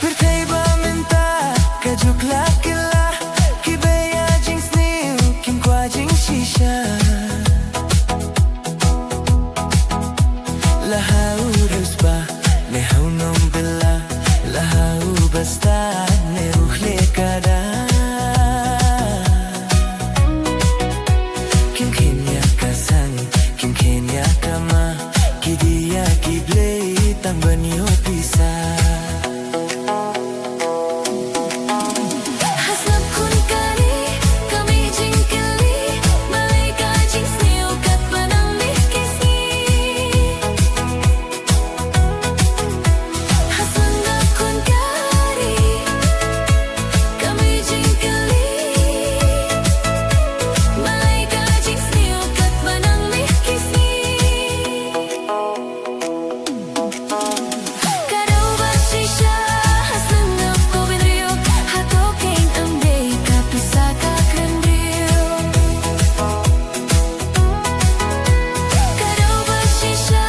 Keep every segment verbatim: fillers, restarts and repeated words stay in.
Pyrthei ba mynta ka juk la kylla, kiba ïa jingsniew kim kwah jingshisha. La ha u riewspah ne ha u nongbylla, la ha u bastad ne u khleh kada. Kim kheiñ ïa ka sang, kim kheiñ ïa ka ma, ki dei ïa ki blei tang ban ïoh pisa. Ha sngap khun ka ri, ka mih jingkylli, balei ka jingsniew katba nang mih ki sngi. Ha sngap khun ka ri, ka mih jingkylli, balei ka jingsniew katba nang mih ki sngi. Ka daw ba shisha ha sngap ko bynriew, hato kein ym dei ka pisa ka kren briew. Ka daw ba shisha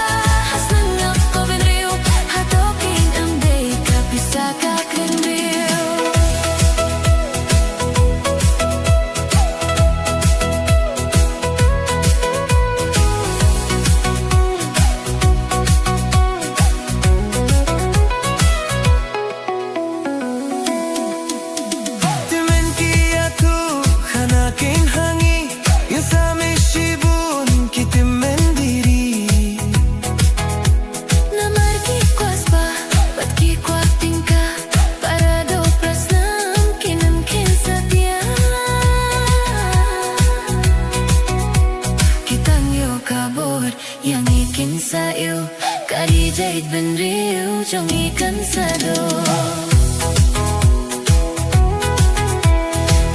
ha sngap ko bynriew, hato kein ym dei ka pisa ka kren briew. Tymmen ki ïathuh khana kein ha ngi, ïa sa me shibun ki tymmen diri. Namar ki kwah spah bad ki kwah tyngka, para doh para snam kim kheiñ satia. Ki tang ïoh ka bor, ïa ngi kin sa ïoh ka ri jait bynriew jong ngi kan sa duh.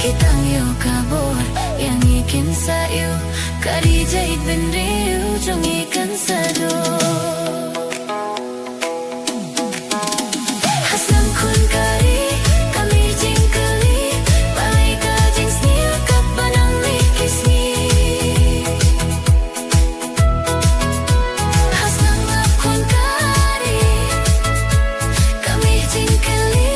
Ki tang ïoh ka bor, ïa ngi kin sa ïoh ka ri jait bynriew jong ngi kan sa duh. Ha sngap khun ka ri, ka mih jingkylli, balei ka jingsniew katba nang mih ki sngi. Ha sngap khun ka ri, ka mih jingkylli,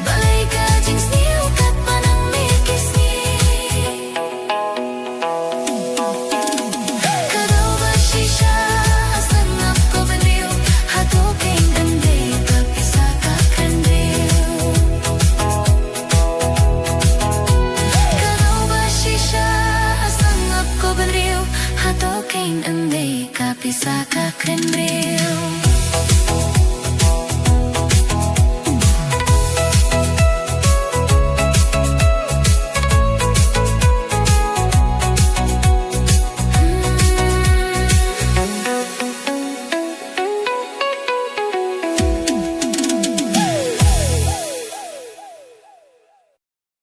balei ka jingsniew katba nang mih ki sngi. Ka daw ba shisha ha sngap ko bynriew, hato kein ym dei ka pisa ka kren briew. Ka daw ba shisha ha sngap ko bynriew, hato kein ym dei ka pisa ka kren briew.